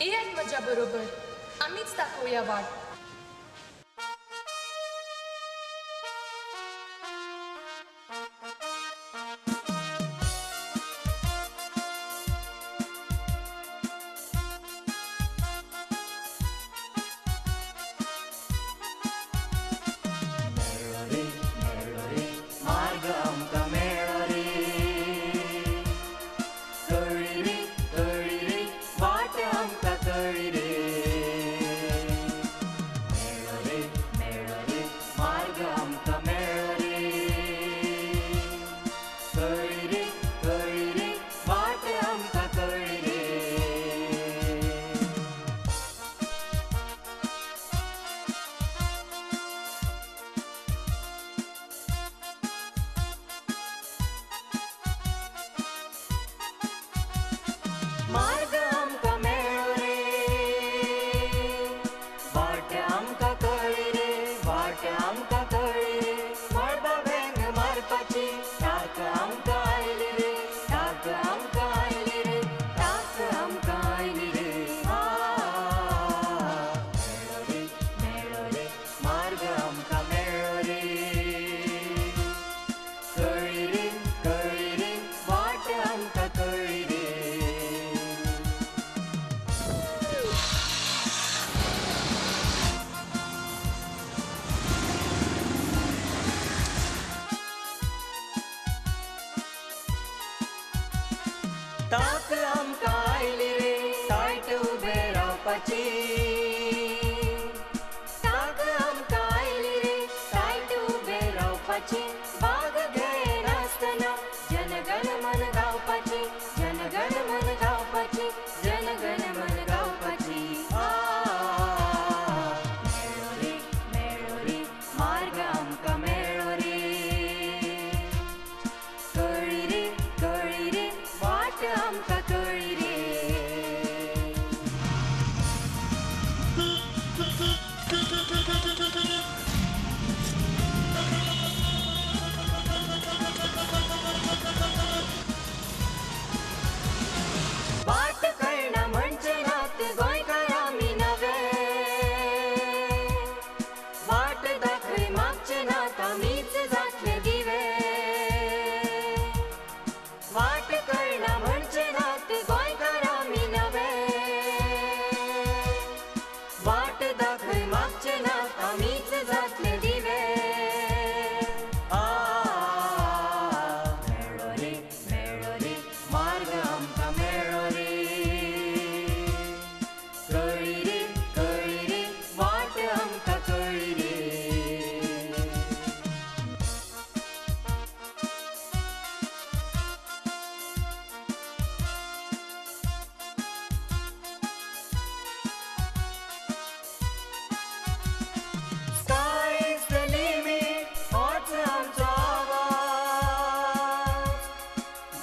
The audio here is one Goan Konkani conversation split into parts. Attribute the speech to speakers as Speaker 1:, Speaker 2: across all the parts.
Speaker 1: येयात म्हज्या बरोबर, आमीच दाखोवया वाट.
Speaker 2: ताक आमकां आयली रे तायट उबे रावपाची, ताक आमकां आयली रे तायट उबे रावपाची, बाग घेनासतना जनगण मन गावपाची, जनगण मन गावपाची, जनगण मन गावपाची. मेळ्ळो रे मेळ्ळो रे मार्ग आमकां मेळ्ळो रे, कळ्ळी रे कळ्ळी रे वाट आमकां कळ्ळी रे. वाट कळना म्हणजे नात गोंयकार आमी नवे, वाट दाखय मागचे नात आमीच जातले दिवे. वाट कळना म्हणजे नात गोंयकार आमी नवे, वाट दाखय मागचे नात आमीच जातले दिवे. मेळ्ळो रे मेळ्ळो रे मार्ग आमकां मेळ्ळो रे, कळ्ळी रे कळ्ळी रे वाट आमकां कळ्ळी रे. Sky is the limit, होच आमचो आवाज,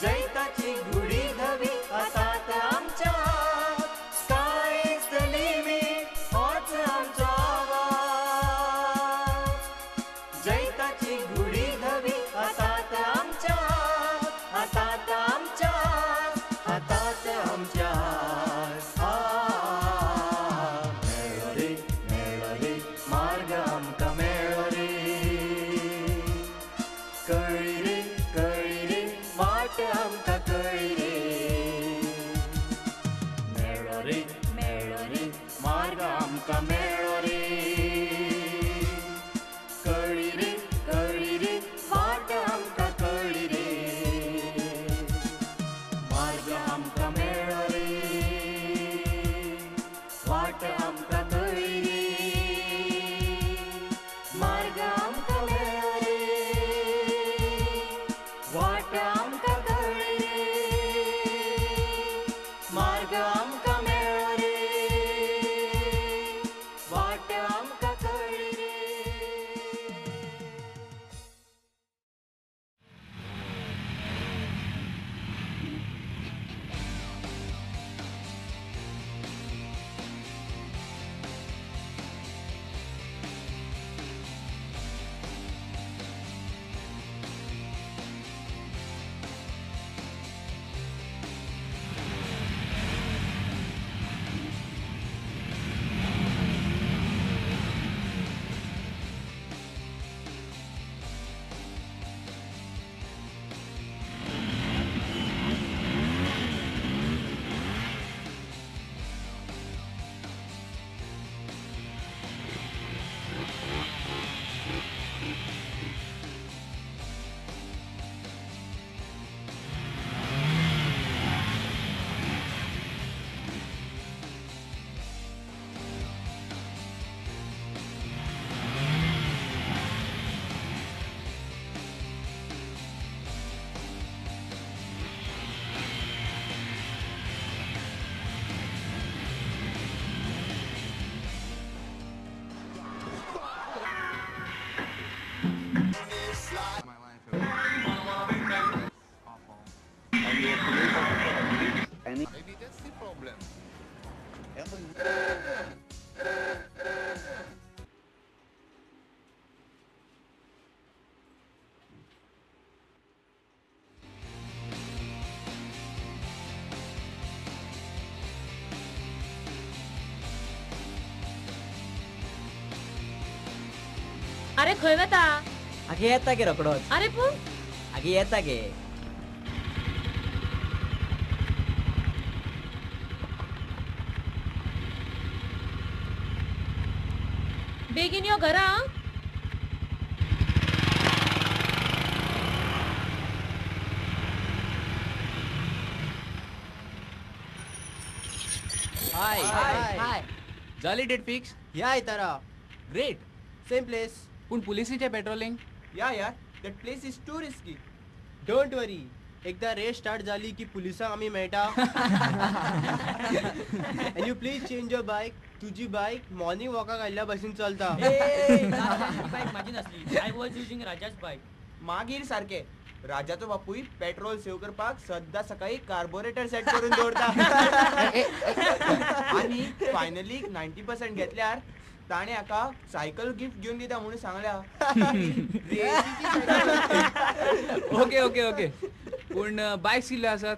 Speaker 2: जैताची घुडी धवी हातात आमच्या. Sky is the limit, होच आमचो आवाज, जैताची घुडी धवी हातात आमच्या, हातात आमच्या, हातात आमच्या. मेळ्ळो रे मेळ्ळो रे मार्ग आमकां मेळ्ळो रे, कळ्ळी रे कळ्ळी रे वाट आमकां कळ्ळी रे. मेळ्ळो रे मेळ्ळो रे मार्ग आमकां मेळ्ळो रे, कळ्ळी रे कळ्ळी रे वाट आमकां कळ्ळी रे, मार्ग आमकां मेळ्ळो रे.
Speaker 3: That's the problem.
Speaker 1: अरे खंय वता?
Speaker 2: आगे येता गे रोकडोच.
Speaker 1: अरे पूण
Speaker 2: आगे येता गे.
Speaker 1: बेगीन यो घरा.
Speaker 4: हाय हाय. झाली डेट फिक्स?
Speaker 5: या आयतारा.
Speaker 4: ग्रेट.
Speaker 5: Same place.
Speaker 4: पूण पुलिसीचे पेट्रोलिंग?
Speaker 5: या यार, that place is too risky. Don't worry, एकदा रेस स्टार्ट झाली की पुलिसांक आमी मेळटा. And you please change your bike. तुझी बायक मॉर्निंग वॉकाक आयिल्ल्या भशेन चलता.
Speaker 6: बायक माझी नसली. I was using Raja's bike.
Speaker 5: मागीर सारखे राजाचो बापूय पेट्रोल सेव करपाक सद्दां सकाळी कार्बोरेटर सेट करून दवरता. आनी फायनली 90% घेतल्यार ताणे हाका सायकल गिफ्ट घेवन दिता म्हणून सांगल्या.
Speaker 4: Okay okay okay. पूण बायक्स कितल्यो आसात?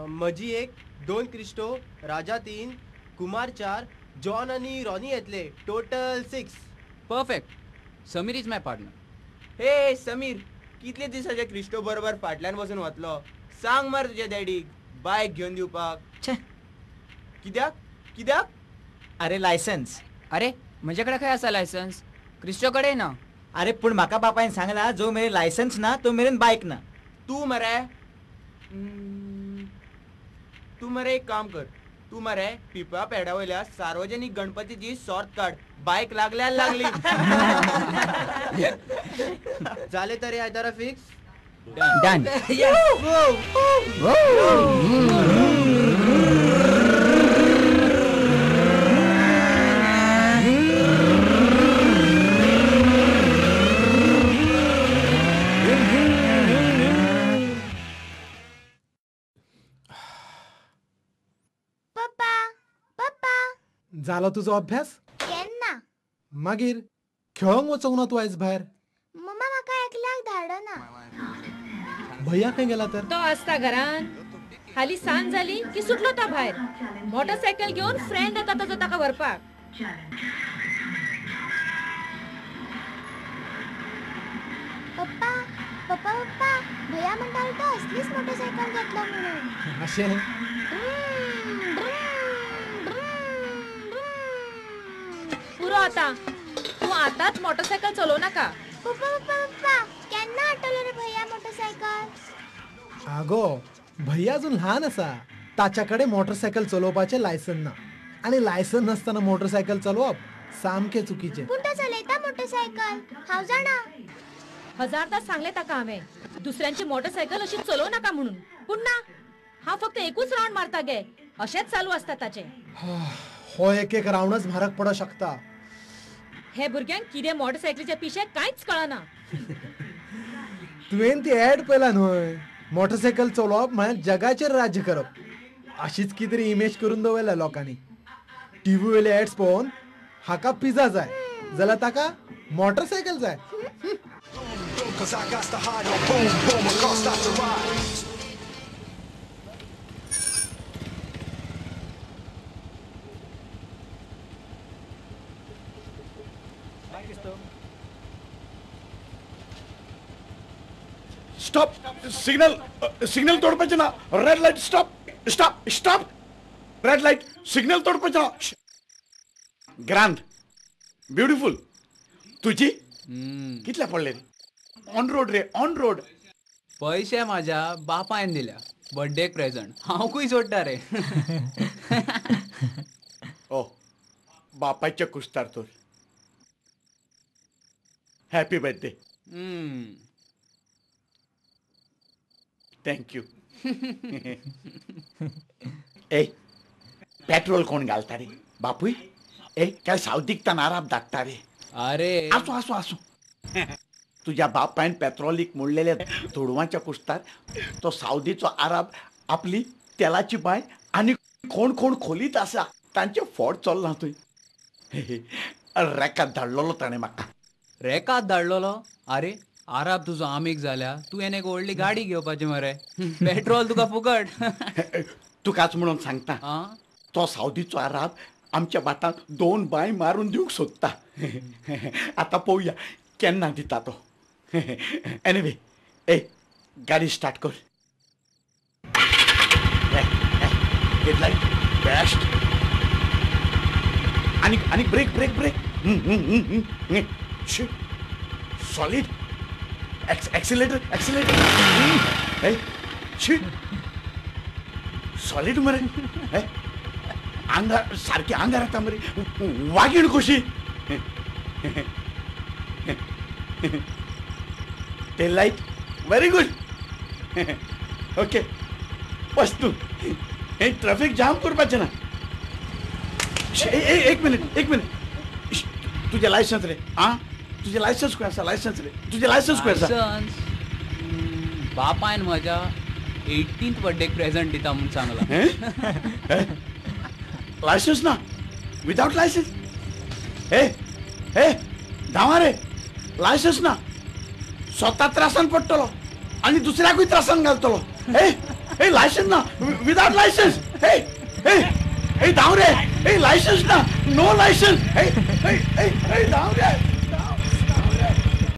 Speaker 5: म्हजी एक, 2 क्रिस्टो, राजा 3, कुमार 4, जॉन आनी रॉनी येतले. Total 6.
Speaker 4: Perfect. Sameer is my partner.
Speaker 5: हे समीर, कितले दिसाचे क्रिस्टो बरोबर फाटल्यान बसून वतलो? सांग मरे तुज्या डॅडीक बायक घेवन दिवपाक. कित्याक कित्याक?
Speaker 2: अरे लायसन्स.
Speaker 4: अरे म्हजे कडेन खंय आसा लायसन्स? क्रिस्टो कडेन ना.
Speaker 2: अरे पूण म्हाका बापायन सांगला जो मेरेन लायसन्स ना तो मेरेन बायक ना.
Speaker 5: तूं मरे, तूं मरे एक काम कर, तूं मरे पिपळा पेडा वयल्या सार्वजनीक गणपतीची सॉर्त काड. बायक लागल्यार लागली. जाले तरी आयतारा फिक्स?
Speaker 4: डन.
Speaker 7: झालो तुजो अभ्यास?
Speaker 8: केन्ना?
Speaker 7: मागीर खेळोंक वचोंक ना तूं आयज भायर?
Speaker 8: मम्मा म्हाका एकल्याक धाडना.
Speaker 7: भैया खंय गेला तर?
Speaker 1: तो आसता घरान. हाली सांज जाली की सुटलो तो भायर. मोटरसायकल घेवन फ्रेंड येता ताजो ताका व्हरपाक.
Speaker 8: पप्पा पप्पा पप्पा, भैया म्हणटालो तो असलीच मोटरसायकल घेतलो म्हणून.
Speaker 7: अशें?
Speaker 1: पुरो आता, तूं आतांच मोटरसायकल चलोव नाका.
Speaker 8: पप्पा पप्पा पप्पा, केन्ना हाडटलो रे भैया मोटरसायकल?
Speaker 7: आगो भैया अजून ल्हान आसा. ताच्या कडेन मोटरसायकल चलोवपाचें लायसन ना. आनी लायसन नासतना मोटरसायकल चलोवप सामकें चुकीचें.
Speaker 8: पूण तो चलयता मोटरसायकल, हांव जाणा.
Speaker 1: हजारदां सांगलें ताका हांवें दुसऱ्यांची मोटरसायकल अशी चलोव नाका म्हणून. पूण ना, हांव फक्त एकूच रावंड मारता गे. अशेंच चालू आसता ताचें.
Speaker 7: हो एक एक रावंडच म्हारग पडोंक शकता.
Speaker 1: हे भुरग्यांक कितें मोटरसायकलीच्या पिशे कांयच कळना.
Speaker 7: तुवें ती ऍड पळयला न्हय? मोटरसायकल चलोवप म्हळ्यार जगाचेर राज्य करप अशीच कितें तरी इमेज करून दवरल्या लोकांनी. टीव्ही वयले एड्स पळोवन हाका पिझ्झा जाय जाल्यार ताका मोटरसायकल जाय.
Speaker 9: स्टॉप. सिग्नल सिग्नल तोडपाचें ना. Red light. Stop stop stop. Red light. Signal तोडपाचें ना. Grand beautiful. तुजी कितले पडले रे? ऑन रोड रे, ऑन रोड.
Speaker 4: पैशे माझ्या बापायन दिल्या बर्थडेक प्रेझेंट. हांव खंय सोडटा रे?
Speaker 9: ओ बापायच्या कुस्तार तर. Happy birthday. Thank you. A petrol कोण घालता रे बापूय? ए काय सावदीक आराब धाडटा रे?
Speaker 4: अरे
Speaker 9: आसूं आसूं आसूं. तुझ्या बापायन पेट्रोलीक मोडलेल्या दुडवांच्या कुस्तार तो सावदीचो आराब आपली तेलाची बांय आनी कोण कोण खोलीत आसा तांचें फोट चल्लां थंय. रेकाद धाडलेलो ताणें म्हाका.
Speaker 4: रेकाद धाडलेलो? आरे आराब तुजो आमीग जाल्या तूं एक व्हडली गाडी घेवपाची मरे, पेट्रोल तुका फुकट.
Speaker 9: तुकाच म्हणून सांगता, तो सावदीचो आराब आमच्या भाटांत 2 बांय मारून दिवंक सोदता. आतां पळोवया केन्ना दिता तो. एनिवे, ए गाडी स्टार्ट कर. Headlight best. आनी आनी brake brake brake. Solid. Accelerator accelerator. Solid मरे. आंगार सारकी आंगार येता मरे, वागीण कशी. Tail light very good. Okay बस तूं. हे ट्रॅफिक जाम करपाचें ना. एक मिनिट एक मिनिट. तुजें लायसन्स रे? आं, तुजें लायसन्स खंय आसा? लायसन्स रे, तुजें लायसन्स खंय आसा?
Speaker 4: लायसन्स बापायन म्हज्या 18th बर्थडेक प्रेझेंट दिता म्हूण सांगलां.
Speaker 9: लायसन्स ना? Without licence? हे हे धांवा रे, लायसन्स ना स्वता त्रासान पडटलो आनी दुसऱ्याकूय त्रासान घालतलो. हे हे लायसन्स ना, विदाउट लायसन्स. हे हे हे धांव रे, हे लायसन्स ना, नो लायसन्स. हे हे हे धांव रे.